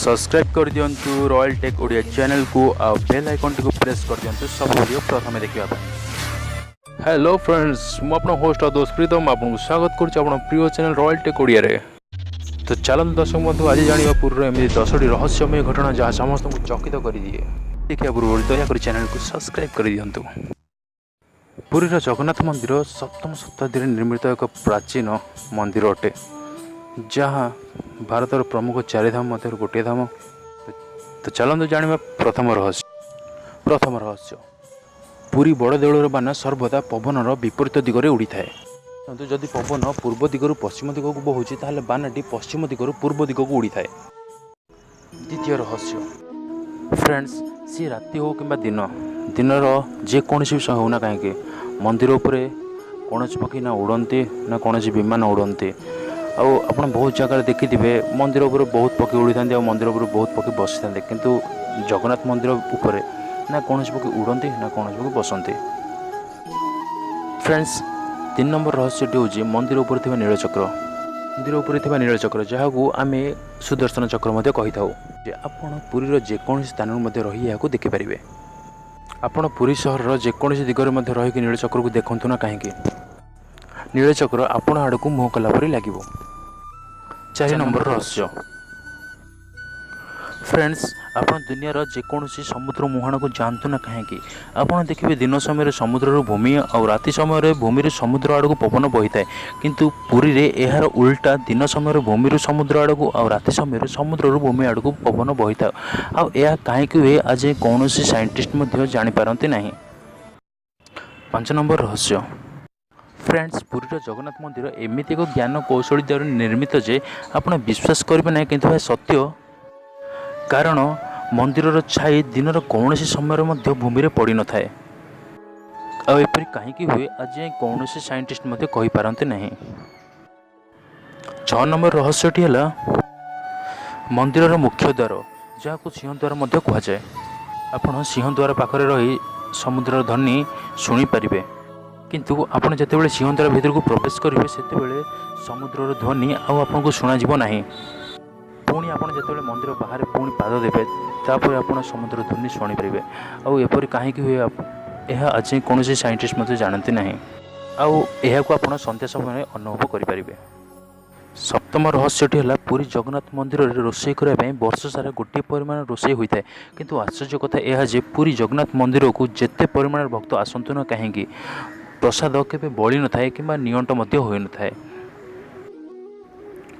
Subscribe କରିଦିଅନ୍ତୁ royal take Odia ଚ୍ୟାନେଲକୁ ଆଉ ବେଲ୍ ଆଇକନ୍ଟିକୁ ପ୍ରେସ୍ କରିଦିଅନ୍ତୁ ସବୁ ଭିଡ଼ିଓ ପ୍ରଥମେ ଦେଖିବା ପାଇଁ। ହ୍ୟାଲୋ ଫ୍ରେଣ୍ଡସ୍, ମୁଁ ଆପଣ ହୋଷ୍ଟ ଦୋସ୍ତ ପ୍ରୀତମ ଆପଣଙ୍କୁ ସ୍ୱାଗତ କରୁଛି ଆପଣ ପ୍ରିୟ ଚ୍ୟାନେଲ୍ ରୟାଲ୍ ଟେକ୍ ଓଡ଼ିଆରେ। ତ ଚାଲନ୍ତୁ ଦର୍ଶକ ବନ୍ଧୁ, ଆଜି ଜାଣିବା ପୁରୀର ଏମିତି 10ଟି ରହସ୍ୟମୟ ଘଟଣା ଯାହା ସମସ୍ତଙ୍କୁ ଚକିତ କରିଦିଏ। ଦେଖିବା ପୂର୍ବରୁ ଦୟାକରି ଚ୍ୟାନେଲକୁ ସବସ୍କ୍ରାଇବ୍ କରିଦିଅନ୍ତୁ। ପୁରୀର ଜଗନ୍ନାଥ ମନ୍ଦିର ସପ୍ତମ ଶତାବ୍ଦୀରେ ନିର୍ମିତ ଏକ ପ୍ରାଚୀନ ମନ୍ଦିର ଅଟେ, ଯାହା ଭାରତର ପ୍ରମୁଖ ଚାରିଧାମ ମଧ୍ୟରୁ ଗୋଟିଏ ଧାମ। ତ ଚାଲନ୍ତୁ ଜାଣିବା ପ୍ରଥମ ରହସ୍ୟ। ପ୍ରଥମ ରହସ୍ୟ, ପୁରୀ ବଡ଼ ଦେଉଳର ବାନା ସର୍ବଦା ପବନର ବିପରୀତ ଦିଗରେ ଉଡ଼ିଥାଏ। କିନ୍ତୁ ଯଦି ପବନ ପୂର୍ବ ଦିଗରୁ ପଶ୍ଚିମ ଦିଗକୁ ବହୁଛି, ତାହେଲେ ବାନାଟି ପଶ୍ଚିମ ଦିଗରୁ ପୂର୍ବ ଦିଗକୁ ଉଡ଼ିଥାଏ। ଦ୍ୱିତୀୟ ରହସ୍ୟ, ଫ୍ରେଣ୍ଡସ୍, ସିଏ ରାତି ହେଉ କିମ୍ବା ଦିନ, ଦିନର ଯେକୌଣସି ବି ସମୟ ହେଉନା କାହିଁକି, ମନ୍ଦିର ଉପରେ କୌଣସି ପକ୍ଷୀ ନା ଉଡ଼ନ୍ତି ନା କୌଣସି ବିମାନ ଉଡ଼ନ୍ତି। ଆଉ ଆପଣ ବହୁତ ଜାଗାରେ ଦେଖିଥିବେ, ମନ୍ଦିର ଉପରେ ବହୁତ ପକ୍ଷୀ ଉଡ଼ିଥାନ୍ତି ଆଉ ମନ୍ଦିର ଉପରେ ବହୁତ ପକ୍ଷୀ ବସିଥାନ୍ତି। କିନ୍ତୁ ଜଗନ୍ନାଥ ମନ୍ଦିର ଉପରେ ନା କୌଣସି ପକ୍ଷୀ ଉଡ଼ନ୍ତି ନା କୌଣସି ପକ୍ଷୀ ବସନ୍ତି। ଫ୍ରେଣ୍ଡସ୍, 3 ନମ୍ବର ରହସ୍ୟଟି ହେଉଛି ମନ୍ଦିର ଉପରେ ଥିବା ନୀଳଚକ୍ର। ମନ୍ଦିର ଉପରେ ଥିବା ନୀଳଚକ୍ର, ଯାହାକୁ ଆମେ ସୁଦର୍ଶନ ଚକ୍ର ମଧ୍ୟ କହିଥାଉ, ଯେ ଆପଣ ପୁରୀର ଯେକୌଣସି ସ୍ଥାନରୁ ମଧ୍ୟ ରହି ଏହାକୁ ଦେଖିପାରିବେ। ଆପଣ ପୁରୀ ସହରର ଯେକୌଣସି ଦିଗରେ ମଧ୍ୟ ରହିକି ନୀଳଚକ୍ରକୁ ଦେଖନ୍ତୁ ନା କାହିଁକି, ନୀଳଚକ୍ର ଆପଣ ଆଡ଼କୁ ମୁହଁ କଲା ପରି ଲାଗିବ। 4 ନମ୍ବର ରହସ୍ୟ, ଫ୍ରେଣ୍ଡସ୍, ଆପଣ ଦୁନିଆର ଯେକୌଣସି ସମୁଦ୍ର ମୁହାଣକୁ ଯାଆନ୍ତୁ ନା କାହିଁକି, ଆପଣ ଦେଖିବେ ଦିନ ସମୟରେ ସମୁଦ୍ରରୁ ଭୂମି ଆଉ ରାତି ସମୟରେ ଭୂମିରୁ ସମୁଦ୍ର ଆଡ଼କୁ ପବନ ବହିଥାଏ। କିନ୍ତୁ ପୁରୀରେ ଏହାର ଉଲ୍ଟା, ଦିନ ସମୟରେ ଭୂମିରୁ ସମୁଦ୍ର ଆଡ଼କୁ ଆଉ ରାତି ସମୟରେ ସମୁଦ୍ରରୁ ଭୂମି ଆଡ଼କୁ ପବନ ବହିଥାଏ। ଆଉ ଏହା କାହିଁକି ହୁଏ, ଆଜି କୌଣସି ସାଇଣ୍ଟିଷ୍ଟ ମଧ୍ୟ ଜାଣିପାରନ୍ତି ନାହିଁ। 5 ନମ୍ବର ରହସ୍ୟ, ଫ୍ରେଣ୍ଡସ୍, ପୁରୀର ଜଗନ୍ନାଥ ମନ୍ଦିର ଏମିତି ଏକ ଜ୍ଞାନ କୌଶଳୀ ଦ୍ୱାରା ନିର୍ମିତ ଯେ ଆପଣ ବିଶ୍ୱାସ କରିବେ ନାହିଁ, କିନ୍ତୁ ଏହା ସତ୍ୟ। କାରଣ ମନ୍ଦିରର ଛାଇ ଦିନର କୌଣସି ସମୟରେ ମଧ୍ୟ ଭୂମିରେ ପଡ଼ିନଥାଏ। ଆଉ ଏପରି କାହିଁକି ହୁଏ, ଆଜି ଯାଏଁ କୌଣସି ସାଇଣ୍ଟିଷ୍ଟ ମଧ୍ୟ କହିପାରନ୍ତି ନାହିଁ। 6 ନମ୍ବର ରହସ୍ୟଟି ହେଲା ମନ୍ଦିରର ମୁଖ୍ୟ ଦ୍ୱାର, ଯାହାକୁ ସିଂହଦ୍ୱାର ମଧ୍ୟ କୁହାଯାଏ। ଆପଣ ସିଂହଦ୍ୱାର ପାଖରେ ରହି ସମୁଦ୍ରର ଧ୍ୱନି ଶୁଣିପାରିବେ, କିନ୍ତୁ ଆପଣ ଯେତେବେଳେ ସିଂହଦ୍ୱାର ଭିତରକୁ ପ୍ରବେଶ କରିବେ, ସେତେବେଳେ ସମୁଦ୍ରର ଧ୍ୱନି ଆଉ ଆପଣଙ୍କୁ ଶୁଣାଯିବ ନାହିଁ। ପୁଣି ଆପଣ ଯେତେବେଳେ ମନ୍ଦିର ବାହାରେ ପୁଣି ପାଦ ଦେବେ, ତାପରେ ଆପଣ ସମୁଦ୍ର ଧ୍ୱନି ଶୁଣିପାରିବେ। ଆଉ ଏପରି କାହିଁକି ହୁଏ, ଏହା ଆଜି କୌଣସି ସାଇଣ୍ଟିଷ୍ଟ ମଧ୍ୟ ଜାଣନ୍ତି ନାହିଁ। ଆଉ ଏହାକୁ ଆପଣ ସନ୍ଧ୍ୟା ସମୟରେ ଅନୁଭବ କରିପାରିବେ। ସପ୍ତମ ରହସ୍ୟଟି ହେଲା ପୁରୀ ଜଗନ୍ନାଥ ମନ୍ଦିରରେ ରୋଷେଇ କରିବା ପାଇଁ ବର୍ଷ ସାରା ଗୋଟିଏ ପରିମାଣ ରୋଷେଇ ହୋଇଥାଏ। କିନ୍ତୁ ଆଶ୍ଚର୍ଯ୍ୟ କଥା ଏହା ଯେ ପୁରୀ ଜଗନ୍ନାଥ ମନ୍ଦିରକୁ ଯେତେ ପରିମାଣର ଭକ୍ତ ଆସନ୍ତୁ ନା କାହିଁକି, ପ୍ରସାଦ କେବେ ବଳି ନଥାଏ କିମ୍ବା ନିଅଣ୍ଟ ମଧ୍ୟ ହୋଇନଥାଏ।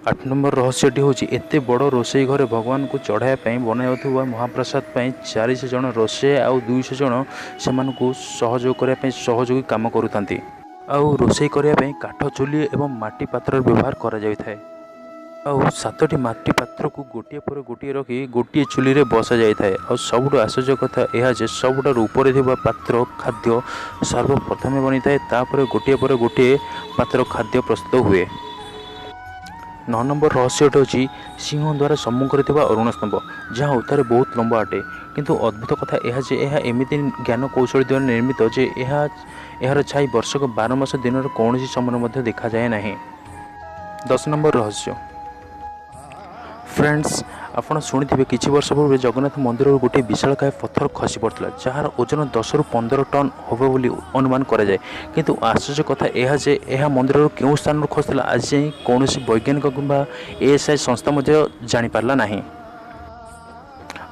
8 ନମ୍ବର ରହସ୍ୟଟି ହେଉଛି ଏତେ ବଡ଼ ରୋଷେଇ ଘରେ ଭଗବାନଙ୍କୁ ଚଢ଼ାଇବା ପାଇଁ ବନାଯାଉଥିବା ମହାପ୍ରସାଦ ପାଇଁ 400 ଜଣ ରୋଷେଇଆ ଆଉ 200 ଜଣ ସେମାନଙ୍କୁ ସହଯୋଗ କରିବା ପାଇଁ ସହଯୋଗୀ କାମ କରୁଥାନ୍ତି। ଆଉ ରୋଷେଇ କରିବା ପାଇଁ କାଠ ଚୁଲି ଏବଂ ମାଟି ପାତ୍ରର ବ୍ୟବହାର କରାଯାଇଥାଏ। ଆଉ 7ଟି ମାଟି ପାତ୍ରକୁ ଗୋଟିଏ ପରେ ଗୋଟିଏ ରଖି ଗୋଟିଏ ଚୁଲିରେ ବସାଯାଇଥାଏ। ଆଉ ସବୁଠୁ ଆଶ୍ଚର୍ଯ୍ୟ କଥା ଏହା ଯେ ସବୁଠାରୁ ଉପରେ ଥିବା ପାତ୍ର ଖାଦ୍ୟ ସର୍ବପ୍ରଥମେ ବନିଥାଏ, ତାପରେ ଗୋଟିଏ ପରେ ଗୋଟିଏ ପାତ୍ର ଖାଦ୍ୟ ପ୍ରସ୍ତୁତ ହୁଏ। 9 ନମ୍ବର ରହସ୍ୟଟି ହେଉଛି ସିଂହଦ୍ୱାର ସମ୍ମୁଖରେ ଥିବା ଅରୁଣ ସ୍ତମ୍ଭ, ଯାହା ଉତ୍ତାରେ ବହୁତ ଲମ୍ବା ଅଟେ। କିନ୍ତୁ ଅଦ୍ଭୁତ କଥା ଏହା ଯେ ଏହା ଏମିତି ଜ୍ଞାନ କୌଶଳୀ ଦ୍ୱାରା ନିର୍ମିତ ଯେ ଏହାର ଛାଇ ବର୍ଷକ 12 ମାସ ଦିନର କୌଣସି ସମୟରେ ମଧ୍ୟ ଦେଖାଯାଏ ନାହିଁ। 10 ନମ୍ବର ରହସ୍ୟ, ଫ୍ରେଣ୍ଡସ୍, ଆପଣ ଶୁଣିଥିବେ କିଛି ବର୍ଷ ପୂର୍ବେ ଜଗନ୍ନାଥ ମନ୍ଦିରରୁ ଗୋଟିଏ ବିଶାଳକାୟ ପଥର ଖସି ପଡ଼ିଥିଲା, ଯାହାର ଓଜନ 10ରୁ 15 ଟନ୍ ହେବ ବୋଲି ଅନୁମାନ କରାଯାଏ। କିନ୍ତୁ ଆଶ୍ଚର୍ଯ୍ୟ କଥା ଏହା ଯେ ଏହା ମନ୍ଦିରର କେଉଁ ସ୍ଥାନରୁ ଖସିଥିଲା, ଆଜି ଯାଏଁ କୌଣସି ବୈଜ୍ଞାନିକ କିମ୍ବା ଏଏସ୍ଆଇ ସଂସ୍ଥା ମଧ୍ୟ ଜାଣିପାରିଲା ନାହିଁ।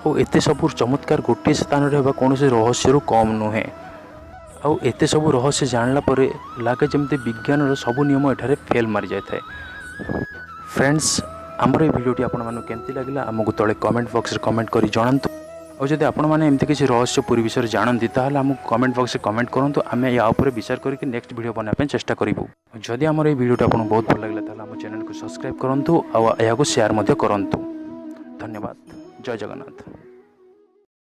ଆଉ ଏତେ ସବୁ ଚମତ୍କାର ଗୋଟିଏ ସ୍ଥାନରେ ହେବା କୌଣସି ରହସ୍ୟରୁ କମ୍ ନୁହେଁ। ଆଉ ଏତେ ସବୁ ରହସ୍ୟ ଜାଣିଲା ପରେ ଲାଗେ ଯେମିତି ବିଜ୍ଞାନର ସବୁ ନିୟମ ଏଠାରେ ଫେଲ୍ ମାରିଯାଇଥାଏ। ଫ୍ରେଣ୍ଡସ୍, ଆମର ଏଇ ଭିଡ଼ିଓଟି ଆପଣମାନଙ୍କୁ କେମିତି ଲାଗିଲା, ଆମକୁ ତଳେ କମେଣ୍ଟ ବକ୍ସରେ କମେଣ୍ଟ କରି ଜଣାନ୍ତୁ। ଆଉ ଯଦି ଆପଣମାନେ ଏମିତି କିଛି ରହସ୍ୟ ପୁରୀ ବିଷୟରେ ଜାଣନ୍ତି, ତାହେଲେ ଆମକୁ କମେଣ୍ଟ ବକ୍ସରେ କମେଣ୍ଟ କରନ୍ତୁ। ଆମେ ୟା ଉପରେ ବିଚାର କରିକି ନେକ୍ସଟ ଭିଡ଼ିଓ ବନାଇବା ପାଇଁ ଚେଷ୍ଟା କରିବୁ। ଯଦି ଆମର ଏଇ ଭିଡ଼ିଓଟି ଆପଣଙ୍କୁ ବହୁତ ଭଲ ଲାଗିଲା, ତାହେଲେ ଆମ ଚ୍ୟାନେଲକୁ ସବସ୍କ୍ରାଇବ୍ କରନ୍ତୁ ଆଉ ଏହାକୁ ସେୟାର ମଧ୍ୟ କରନ୍ତୁ। ଧନ୍ୟବାଦ। ଜୟ ଜଗନ୍ନାଥ।